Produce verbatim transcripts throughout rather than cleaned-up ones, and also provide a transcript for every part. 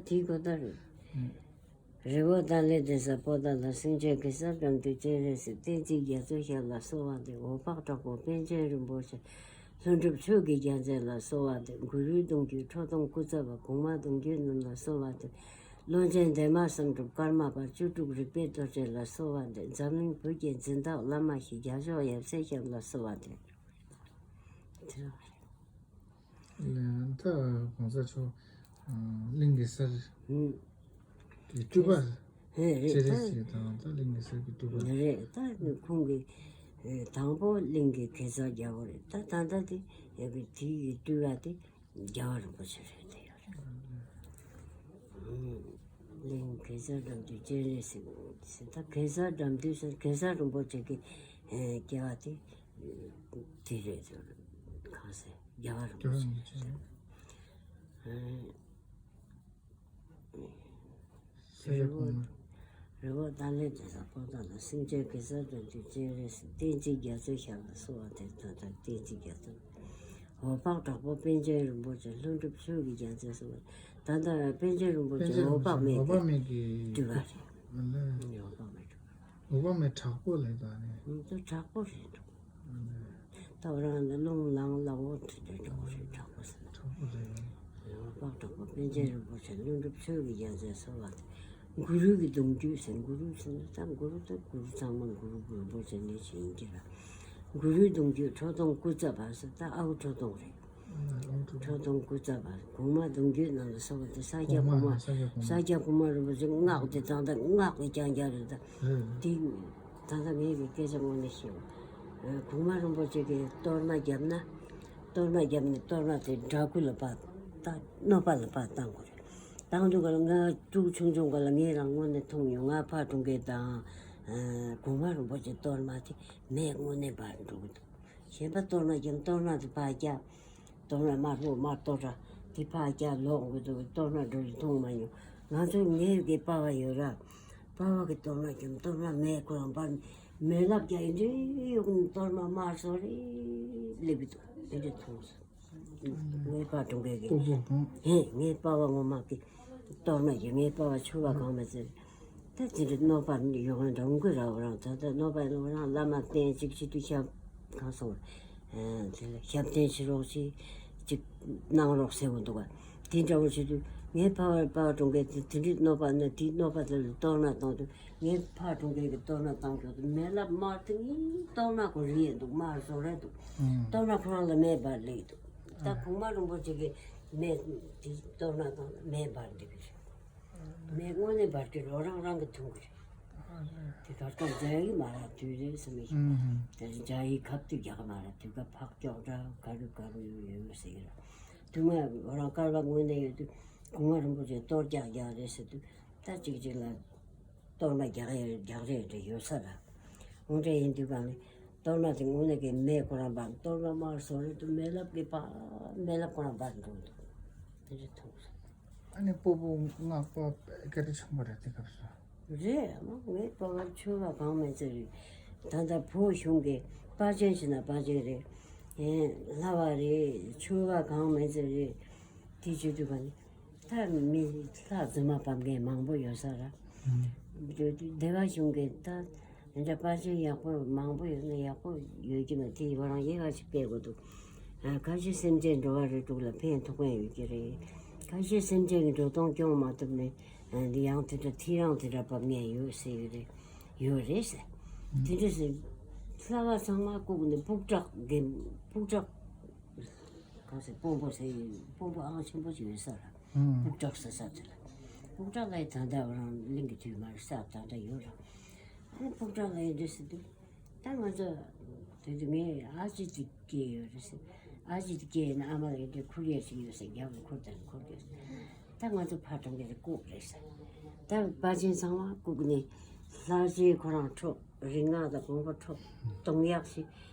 དེའི་གོ་ད་རེད། རི་བོ་ཏཱ་ལའི་གདན་ས་པོ་ཏཱ་ལ། སེང་ཆེན་གེ་སར་འགྲམ་དུ་སྤྱན་རས་གཟིགས། བསྟན་འཛིན་རྒྱ་མཚོའི་ཞབས་ལ་གསོལ་བ་འདེབས། འོད་དཔག་དྲག་པོ་པཎ་ཆེན་རིན་པོ་ཆེ། ལྷུན་གྲུབ་ཆོས་ཀྱི་རྒྱལ་མཚན་ལ་གསོལ་བ་འདེབས། གུ་རུའི་གདུང་བརྒྱུད་ཁྲོ་ཐུང་སྐུ་ཚབ་པ། གོང་མ་གདུང་བརྒྱུད་རྣམས་ལ་གསོལ་བ་འདེབས། བློན་ཆེན་འདན་མ་བསམ་གྲུབ་ཀརྨ་པ། བཅུ་དྲུག་རིག་པའི་རྡོ་རྗེ་ལ་གསོལ་བ་འདེབས། འཛམ་གླིང་བོད་ཀྱི་འཛིན་བདག་བླ་མ་བཞི། རྒྱལ་མཆོག་ཡབ་སྲས་ཞབས་ལ་གསོལ་བ་འདེབས། ད་གོང་ས་མཆོག་གླིང་གེ་སར་གྱི་སྤྲུལ་པ། ཧེ་རེད། སྤྱན་རས་གཟིགས་དང་ད་གླིང་གེ་སར་གྱི་སྤྲུལ་པ་རེད། ད་ཁོང་གི་དང་པོ་གླིང་གི་གེ་སར་རྒྱལ་པོ་རེད། ད་ད་ལྟ་དེ་ཡ་གི་དེ་ཡི་སྤྲུལ་པ་དེ་རྒྱལ་བ་རིན་པོ་ཆེ་རེད། དེ་ཡོད་རེད། གླིང་གེ་སར་འགྲམ་དུ་སྤྱན་རས་གཟིགས་ཟེར། ད་གེ་སར་འགྲམ་དུ་ཟེར། གེ་སར་རིན་པོ་ཆེ་གི་སྐྱེ་བ་དེ་དེ་རེད། གང་ཟེར། རྒྱལ་བ་རིན་པོ་ཆེ། རི་བོ་རི་བོ་ཏཱ་ལའི་གདན་ས་པོ་ཏཱ་ལ། སེང་ཆེན་གེ་སར་འགྲམ་དུ་སྤྱན་རས་གཟིགས། བསྟན་འཛིན་རྒྱ་མཚོའི་ཞབས་ལ་གསོལ་བ་འདེབས། ད་ལྟ་བསྟན་འཛིན་རྒྱ་མཚོ། འོད་དཔག་དྲག་པོ་པཎ་ཆེན་རིན་པོ་ཆེ། ལྷུན་གྲུབ་ཆོས་ཀྱི་རྒྱལ་མཚན་གསུམ། ད་ལྟ་པཎ་ཆེན་རིན་པོ་ཆེ་འོད་དཔག་མེད་ཀྱི་སྤྲུལ་པ་རེད། འོད་དཔག་མེད་སྤྲུལ་པ། འོད་དཔག་མེད་དྲག་པོ་ལས་ད་ནི། ང་ཚོ་དྲག་པོ་རེད་འདུག་ད་རང་ལ་རླུང་ལངས་ལ་འོ་དེ་འདྲ་འགྲོ་གི་རེད། དྲག་པོ་ཟེར་ན། དྲག་པོ་རེད། འོད་དཔག་དྲག་པོ་པཎ་ཆེན་རིན་པོ་ཆེ། ལྷུན་གྲུབ་ཆོས་ཀྱི་རྒྱལ་མཚན་གསོལ་བ་དེ། གུ་རུ་གི་གདུང་བརྒྱུད་ཟེར། གུ་རུ་ཟེར་ན་ད་གུ་རུ་ད་གུ་རུ་ཚང་མ་གུ་རུ་རིན་པོ་ཆེ་ནས་ཞིག་ཡིན་གྱི་ར། གུ་རུའི་གདུང་བརྒྱུད་ཁྲོ་ཐུང་སྐུ་ཚབ་པ་ཟེར། ད་ཨ་ཁུ་ཁྲོ་ཐུང་རེད། ཁྲོ་ཐུང་སྐུ་ཚབ་པ། གོང་མ་གདུང་བརྒྱུད་རྣམས་ལ་གསོལ་བ་དེ། ས་སྐྱ་གོང་མ། ས་སྐྱ་གོང་མ། ས་སྐྱ་གོང་མ་རིན་པོ་ཆེ་སྔགས་དེ་ད་ལྟ་སྔགས་ཀྱི་རྐྱང་རྐྱང་རེད། ད་དེ་ད་ལྟ་ངེད་ཀྱི་སྐད་ཆ་དངོས་གནས་ཤེས། གོང་མ་རིན་པོ་ཆེ་གིས་གཏོར་མ་བརྒྱབ་ན། གཏོར་མ་བརྒྱབ་ནས་གཏོར་མ་དེ་འདྲ་སྐུ་ལ་ཕར་ད་གནོད་པ་ལ་ཕར་བཏང་དགོས་རེད། བཏང་དུས་ག་ལ་ང་ཕྲུ་གུ་ཆུང་ཆུང་ག་ལ་ངས་རང་དངོས་གནས་མཐོང་ཡོང་། ང་ཕར་འགྲོ་མཁན་དང་གོང་མ་རིན་པོ་ཆེ་གཏོར་མ་དེ་མེ་དངོས་གནས་འབར་འགྲོ་གི་འདུག་གཞན་པ་གཏོར་མ་བརྒྱབ། གཏོར་མ་དེ་ཕར་བརྒྱབ། གཏོར་མ་དམར་པོ་དམར་ཏོག་ཏོ་དེ་ཕར་བརྒྱབ་ལོག་འགྲོ་འདུག་གཏོར་མ་འགྲོ་རྒྱུ་མཐོང་མ་མྱོང་། ང་ཚོ་ངའི་གི་པ་ཕ་ཡོད་ར། པ་ཕ་གི་གཏོར་མ་བརྒྱབ། གཏོར་མ་མེ་ཁོ་རང་འབར། མེ་ལབ་རྒྱག་ཡིན་དུས་གཡོག་ནི་གཏོར་མ་དམར་སོ་རེ་སླེབས་འདུག་དེ་འདྲ་མཐོང་སོང་། ངའི་པ་སྒྲུང་གི་གི་སྤོ་བོ་གང་། ཧེ་ངའི་པ་ཕ་ངོ་མ་གི་གཏོར་མ་གི། ངའི་པ་ཕ་ཕྱུ་པ་གང་མ་ཚད། ད་དེ་འདྲ་གནོད་པ་ཡོང་གི་འདྲ་འོང་གི་ར། འོ་རང་ད་ལྟ་གནོད་པ་ཡོང་རང་བླ་མ་བསྟེན་གཅིག་བྱེད་དུས་ཞབས་གང་སོང་། དེ་ལ་ཞབས་བརྟན་བྱེད་རོགས་བྱེད་ཅིག་གནང་རོགས་ཟེར་གོ་འདུག་ག་དེ་འདྲ་བོ་བྱེད་དུས་ངའི་ཕ་བར་ཕ་གྲོང་ཁྱེར་དེ་དེ་འདྲའི་གནོད་པ་ན་དེའི་གནོད་པ་དེ་ལ་གཏོར་མ་བཏང་དུས་ངའི་ཕ་གྲོང་ཁྱེར་གྱི་གཏོར་མ་བཏང་ཁྱོག་དུས་མེ་ལ་དམར་དེ་ངའི་གཏོར་མ་ཁོ་རི་ཡས་འདུག་དམར་བཟོ་རེད་འདུག་གཏོར་མ་ཁོ་རང་ལ་མེ་འབར་ལེགས་འདུག་ད་གོང་མ་རིན་པོ་ཆེ་གི་མེ་དེ་གཏོར་མ་བཏང་ལ་མེ་འབར་འདི་གི་རེད། མེ་དངོས་གནས་འབར་གྱི་རོ་རང་རང་གི་ཐུང་གི་རེད། དེ་གར་སྐབས་མཇལ་ཡི་མ་ར་དུས་རེད་བསམ་མི་ཤེས། དེ་མཇལ་ཡི་ཁབ་ཏུ་རྒྱག་མ་ར་དུས་སྐབས་ཕག་ཀྱོག་འདྲ་ག་རུ་ག་རུ་ཡོད་ཡོད་ཟེར་གི་ར། དུས་ང་རང་དཀར་ལ་དངོས་གནས་ཡོད་དུས་གོང་མ་རིན་པོ་ཆེ་གཏོར་རྒྱག་རྒྱག་རེད་ཟེར་དུས་ད་གཅིག་གཅིག་ལ་གཏོར་མ་རྒྱག་ཡ་རྒྱག་རེས་རེ་ཡོད་ས་ར། འོ་འདྲ་ཡིན་དུས་གང་ནས་གཏོར་མ་དེ་དངོས་གནས་ཀྱི་མེ་ཁོ་རང་འབར། གཏོར་མ་དམར་སོ་རེད་དུས་མེ་ལབ་ཀྱི་པ་མེ་ལབ་ཁོ་རང་འབར་འགྲོ་འདུག་དེ་འདྲ་མཐོང་སོང་། ཨ་ནི་སྤོ་བོ་སྔགས་པ་སྐད་གྲགས་ཆེན་པོ་རེད་དེ་སྐབས་སུ། རེད། ཨ་མ་ངའི་སྤོ་བོ་ཆོས་པ་གང་མེད་ཚེ་རེད། ད་ལྟ་བོད་གཞུང་གི་དཔའ་ཆེན་ཞིག་ན་དཔའ་ཆེན་རེད། ཨེ་ལྷ་བ་རེད། ཆོས་པ་གང་མེད་ཚེ་རེད། དེ་བྱེད་དུས་ག་ནི་ད་མི་ལྷ་རྫུན་མ་ཕབ་མཁན་མང་པོ་ཡོད་ས་ར། བསྡུ་དུས་སྡེ་པ་གཞུང་གི་ད་འདི་འདྲ་དཔའ་ཆེན་ཡག་པོ་མང་པོ་ཡོད་ན་ཡག་པོ་ཡོད་ཀྱི་མ་དེ་ཡི་བ་རང་ཡེ་བ་ཞིག་སྤེལ་དགོས་འདུག་ཨ་ཁ་ཤས་སེམས་ཅན་འགྲོ་བ་རིགས་དྲུག་ལ་ཕན་ཐོགས་མཁན་ཡོད་ཀྱི་རེད། ཁ་ཤས་སེམས་ཅན་གྱི་འགྲོ་སྟངས་སྐྱོང་མ་ཐུབ་ནས་ཨ་འདི་ཡང་དེ་འདྲ་ཐིག་རང་དེ་འདྲ་བབས་མཁན་ཡོད་ཟེར་གྱི་རེད། ཡོད་རེད་ཟེར། དེ་འདྲ་ཟེར། ལྷ་བ་ཚང་མ་བཀུག་ནས་སྤུག་གྲགས་དགེ་སྤུག་གྲགས་གང་ཟེར་དཔོན་པོ་ཟེར་ཡིན། དཔོན་པོ་ཨང་ཆེན་པོ་ཅིག་ཡོད་ས་ར། སྤུག་གྲགས་ཟེར་ས་དེ་ལ། སྤུག་གྲགས་ལ་ཡི་ད་ལྟ་བ་རང་གླིང་གི་དུས་མར་ས་ད་ལྟ་ཡོད་ར། ཨ་སྤུག་གྲགས་ལ་ཡི་འདྲ་ཟེར་དུས། ད་ང་ཚོ་དེ་དུས་ངའི་ཨ་ཅེ་དེ་སྐྱེས་ཡོད་རེད་ཟེར། ཨ་ཅེ་དེ་སྐྱེས་ཡིན་ན་ཨ་མ་ལ་ཡི་འདྲ་ཁུར་ཡས་ཞིག་ཡོད་ཟེར། རྒྱབ་ལ་ཁུར་དང་ཁུར་ཡོད་ཟེར། ད་ང་ཚོ་ཕར་གྲོང་ཁྱེར་དུ་བཀུག་རེད་ཟེར། ད་དཔའ་ཆེན་ཚང་མ་བཀུག་ནས་ལྷ་རྗེ་ཁོ་རང་འཕྲོག་རིག་སྔགས་དང་དགོངས་པ་འཕྲོག་གཏོང་ཡག་ཞིག་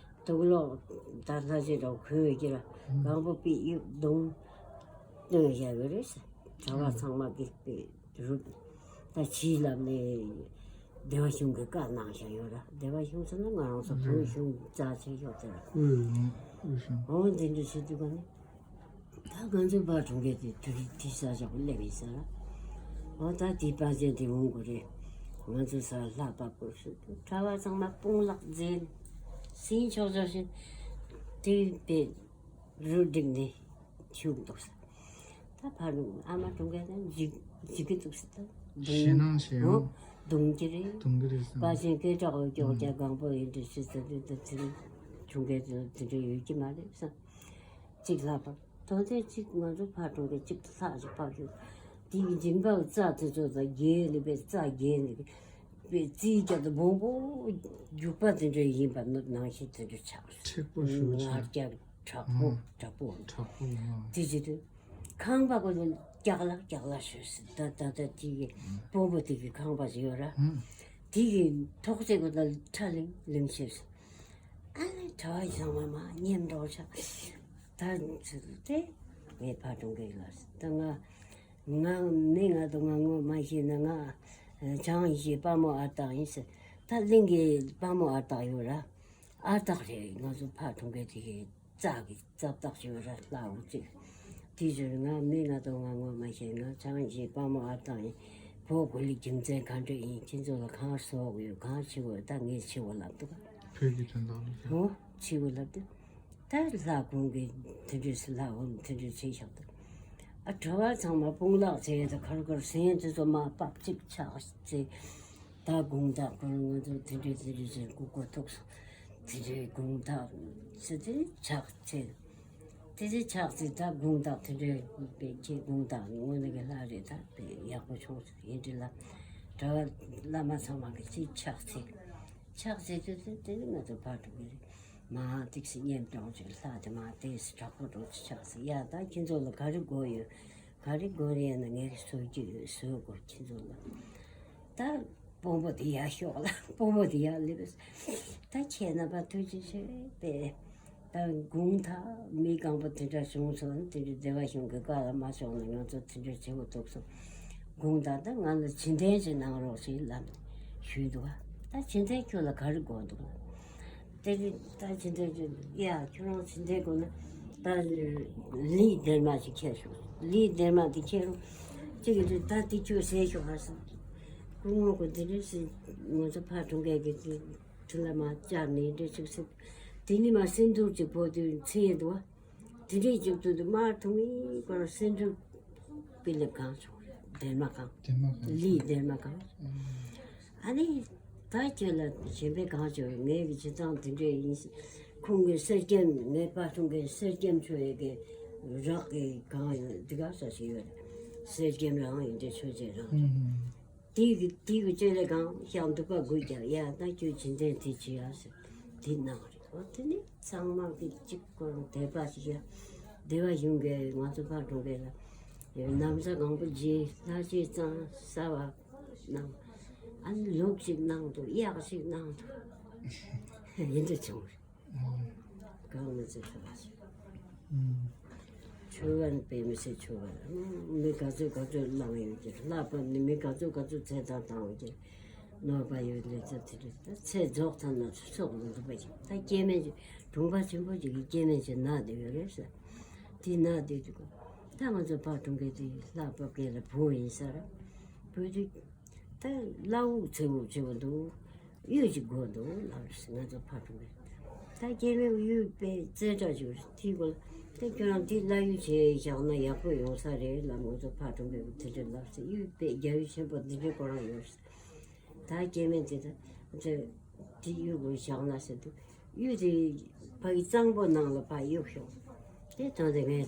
དུག་ལོག་ད་ལྷ་རྗེ་འདྲ་བོ་གོན་ཡོད་ཀྱི་ར། གང་པོ་པི་ཡུག་གདོང་སྟོན་བཞག་ཡོད་རེད་ཟེར། གྲྭ་བ་ཚང་མ་གི་པི་རུབ་ད་ཕྱིའི་ལམ་ནས་སྡེ་པ་གཞུང་གི་བཀའ་གནང་བཞག་ཡོད་ར། སྡེ་པ་གཞུང་ཟེར་ན་ང་རང་ཚོ་བོད་གཞུང་རྩ་ཆེ་ཤོས་དེ་ར། འོ་འདི་འདྲ་བྱེད་དུས་ག་ནས། ད་ང་ཚོའི་བར་གྲོང་ཁྱེར་དེ་དུས་རིག་དེ་ས་ཞག་པོ་སླེབས་ཡིན་ས་ར། འོ་ད་དེའི་དཔའ་རྩལ་དེ་འོང་དགོས་རེད། ང་ཚོ་ས་ལྷ་བབས་དགོས་ཟེར་དུས་གྲྭ་བ་ཚང་མ་དཔུང་ལག་འཛིན། སེང་ཆོག་ཆོག་བཞིན་དེ་པའི་རུ་བསྒྲིགས་ནས་བཞུགས་འདུག་ས། ད་ཕ་རུང་ཨ་མ་དྲུང་རྒྱལ་དང་འཇིགས་འཇིགས་ཀྱི་འདུག་ས། ད་ཞེད་སྣང་བྱེད་འོ་ཡོང་། གདུང་གི་རེད། གདུང་གི་རེད་བསམ། པ་ཆེན་སྐད་གྲགས་འོས་ཀྱོག་ཀྱ་གང་པོ་ཡིན་དུས་སི་ཙི་ཙི་ཙི་ཙི་དྲུང་རྒྱལ་དུ་དེ་འདྲ་ཡོད་ཀྱི་མ་རེད་བསམ། གཅིག་ལྷག་པར་དོན་དེ་གཅིག་ང་ཚོ་ཕར་གྲོང་གི་གཅིག་ལྷག་ཅིག་ཕར་བཞུགས། དེ་གི་འཇིམ་པའི་རྩ་དེ་ཚོ་དང་རྒྱན་ནི་པའི་རྩ་རྒྱན་ནི་པའི་རྩིས་རྒྱབ་ཏུ་སྦོམ་པོ་རྒྱུག་པ་དེ་འདྲ་ཡིན་པ་ནང་བཞིན་དེ་འདྲ་ཆགས། མཁྲེགས་པོ་ཞེ་པོ་ཆགས། ང་རྒྱ་དྲག་པོ་ཨང་། དྲག་པོ། དྲག་པོ་ཨང་། དེ་བྱེད་དུས་ཁང་པ་གོ་ལ་ཀྱག་ལ་ཀྱག་ལ་ཞོས་སི། ད་ད་ད་དེ་གི་སྤོ་བོ་དེ་གི་ཁང་པ་ཞིག་ཡོད་ར། ཨང་། དེ་གི་ཐོག་ཚད་གོ་ལ་ཁྲ་ལིང་ལིང་ཞོས་སི། ཨ་ནི་གྲྭ་བ་ཚང་མ་མ་མཉམ་འགྲོ་ཆ། ད་ཚུལ་དེ་ངའི་ཕ་གྲོང་གི་ལ་ད་ང་ང་མི་ང་དང་ང་ངོ་མ་ཤེས་ན་ང་བྱང་ཡེ་ཤེས་དཔའ་མོ་ཨ་སྟག་ཡིན་ཟེར། ད་གླིང་གི་དཔའ་མོ་ཨ་སྟག་ཡོད་ར། ཨ་སྟག་རེད། ང་ཚོ་ཕ་གྲོང་གི་དེ་གི་རྩ་གི་རྩ་བརྟག་ཞིག་ཡོད་ར། ལྷ་འུ་ཅིག་དེ་ཚོས་ང་མི་ང་དང་ང་ངོ་མ་ཤེས། ང་བྱང་ཡེ་ཤེས་དཔའ་མོ་ཨ་སྟག་ཡིན། བོད་གོ་ལི་རྒྱུ་མཚན་ག་འདྲ་ཡིན། ཁྱེད་ཚོ་ལ་གང་བཟོ་དགོས་ཡོད། གང་བྱེད་དགོས་ཡོད། ད་ངས་བྱེད་དགོས་ལབ་འདུག་ག་བོད་ཀྱི་དོན་དག་ལ། འོ་བྱེད་དགོས་ལབ་འདུག་ད་ལྷ་ཁོང་གིས་དེ་འདྲས་སུ་ལྷ་འོ་དེ་འདྲས་བྱས་བཞག་འདུག་ཨ་གྲྭ་བ་ཚང་མ་དཔུང་ལག་བྱས་ད་ཁར་ཁར་སེང་ཚོ་ཚོ་མ་བབས་གཅིག་ཆགས་ཚེ། ད་དགོང་དག་ཁོ་རང་ང་ཚོ་དེ་འདྲས་དེ་འདྲས་བྱས་སྐུ་གོ་ཐུག་སོང་། དེ་འདྲས་དགོང་དག་ཚེ་དེ་ཆགས་ཚེ། དེ་རྗེས་ཆགས་ཚེ་ད་དགོང་དག་དེ་འདྲའི་པའི་ཁྱེད་དགོང་དག་དངོས་གནས་ཀྱི་ལྷ་རེད། ད་དཔེ་ཡག་པོ་བྱུང་ཟེར་ཡིན་དྲི་ལ། གྲྭ་བ་བླ་མ་ཚང་མ་གི་ཅིག་ཆགས་ཚེ། ཆགས་ཚེ་དེ་ཚེ་དེ་ནི་ང་ཚོ་ཕར་འགྲོ་གི་རེད། མ་ཏིག་སེ་གཉེན་གྲོང་ཚོའི་ལྷ་དེ་མ་ཏིག་སེ་དྲག་པོ་འགྲོ་ཚེ་ཆགས་ཚེ། ཡ་ད་ཁྱེད་ཚོ་ལ་ག་རེ་དགོས་ཡོད། ག་རེ་དགོས་རེད་ན་ངས་བཟོ་རྒྱུ་ཡོད། བཟོ་དགོས་ཁྱེད་ཚོ་ལ། ད་དཔོན་པོ་དེ་ཡར་ཤོག་ལ། དཔོན་པོ་དེ་ཡར་སླེབས། ད་ཁྱེད་རྣམ་པ་ཐུགས་རྗེ་ཆེ་པས། ད་དགུང་ཐག་མི་རྐང་པ་དེ་འདྲ་བྱུང་སོང་། དེ་འདྲ་སྡེ་བ་གཞུང་གི་བཀའ་ལ་མ་སོང་ན་ང་ཚོ་དེ་འདྲ་བྱེད་དགོས་ཐུག་སོང་། དགུང་ཐག་ད་ང་ལ་བྱིན་རྟེན་ཅིག་གནང་རོགས་ཞེས་ལབ་ནས་ཞུས་འདུག་ད་བྱིན་རྟེན་ཁྱོད་ལ་ག་རེ་དགོས་འདུག་ལ། དེ་རིང་ད་ཕྱི་འདྲེན་གྱི་ཡ་ཁྱོད་རང་ཕྱི་འདྲེན་དགོས་ན་ད་ལི་སྡེར་མ་ཞིག་ཁྱེར་ཤོག་ལི་སྡེར་མ་དེ་ཁྱེར་རུང་གཅིག་གིས་ད་དེ་ཁྱོད་ཟས་ཤོག་ཧ་སི། སྐུ་ངོ་གི་འདི་འདྲ་ཞིག་ང་ཚོ་ཕ་གྲོང་ཁྱེར་གྱི་དེ་དེ་ལ་མ་བཅར་ནས་འདྲ་ཞིག་སི། དེ་ནི་མ་སེམས་སྡུག་ཅིག་པོ་དུས་ཚེ་འདུག་བ། དེ་འདྲའི་རྒྱབ་ཏུ་དུ་མར་ཐུང་མིན་པར་སེམས་སྡུག་པི་ལེབ་གང་བྱུང་། སྡེར་མ་གང་། སྡེར་མ་གང་། ལི་སྡེར་མ་གང་། ཨ་ནི། ད་ཁྱོད་ལ་གཞན་པས་གང་བྱོས། ངའི་གི་བྱེད་སྟངས་དེ་འདྲས་ཡིན། ཁོང་གི་གསེར་སྐྱེམས། ངའི་ཕ་ཆུང་གི་གསེར་སྐྱེམས་མཆོད་ཡས་ཀྱི་རག་གི་གང་ཡོད་འདི་ག་ས་ཞིག་ཡོད་རེད། གསེར་སྐྱེམས་རང་ཡིན་ཏེ་མཆོད་ཆས་རང་རེད། དེའི་གི་དེའི་གི་བཅོལ་ལས་གང་ཤག་འདུག་པ་དགོས་ཀྱང་ཡ་ད་ཁྱོད་བྱིན་རྟེན་དེ་བྱེད་ཡ་ཟེར་དེ་གནང་རེད། འོ་དེ་ནི་ཚང་མ་གི་གཅིག་ཁོ་རང་དད་པ་ཞིག་ཡ། སྡེ་བ་གཞུང་གི་ང་ཚོ་ཕ་གྲོང་པའི་ལ་ཡོད་ན་བཟའ་གང་པོ་རྗེས་ལྷ་རྗེས་གཙང་གསར་བ། གནང་། ཨ་ནི་ལུག་ཅིག་གནང་འདུག་གཡག་ཅིག་གནང་འདུག་ཡིན་འདྲ་བྱུང་རེད། གང་མི་ཚེ་ཐོབ་པ་ཞིག་ཆོས་བ་ནི་དཔེ་མི་སྲིད་ཆོས་བ་ལ་མི་ག་ཚོད་ག་ཚོད་བླངས་ཡོད་ཀྱི་རེད། ལྷག་པར་ནི་མི་ག་ཚོད་ག་ཚོད་ཚེ་ཐར་བཏང་ཡོད་ཀྱི་རེད། ནོར་བ་ཡོད་ལེ་ཚ་དེ་རེད། ད་ཚེ་རྫོགས་ཚར་ན་ཚོགས་མི་འདུག་པ་ཞིག་ད་སྐྱེ་དམན་ཅིག་གྲོང་པ་ཆེན་པོ་ཅིག་གི་སྐྱེ་དམན་ཅིག་ན་དེ་ཡོད་རེད་ཟེར། དེ་ན་དེ་དུས་ད་ང་ཚོ་ཕ་གྲོང་ཁྱེར་དེ་ལྷག་པ་སྐད་ལ་བུ་ཡིན་ས་རེད། བུ་དེ། ད་བླ་འུག་ཚེ་འུག་བྱེད་པ་འདུག་གཡུ་ཅིག་དགོས་འདུག་ལབ་ཟེར། ང་ཚོ་ཕ་གྲོང་པས་ད་སྐྱེ་དམན་གཡུ་དཔེ་རྩེ་གྲ་ཅིག་དེའི་སྐོར་ལ་ད་ཁྱོད་རང་དེ་བླ་གཡུ་བྱས་བཞག་ན་ཡག་པོ་ཡོང་ས་རེད་ལབ། ང་ཚོ་ཕ་གྲོང་པས་དེ་འདྲ་ལབ་ཟེར། གཡུ་དཔེ་རྒྱ་གཡུ་ཆེན་པོ་འདི་འདྲའི་སྐོར་རང་ཡོད་ཟེར། ད་སྐྱེ་དམན་དེ་ད་དེ་གཡུ་དགོས་བཞག་ན་ཟེར་དུས་གཡུ་དེ་ཕ་གི་གཙང་པོ་ནང་ལ་ཕ་གཡུག་ཤོག་དེ་དོན་དེ་ངས།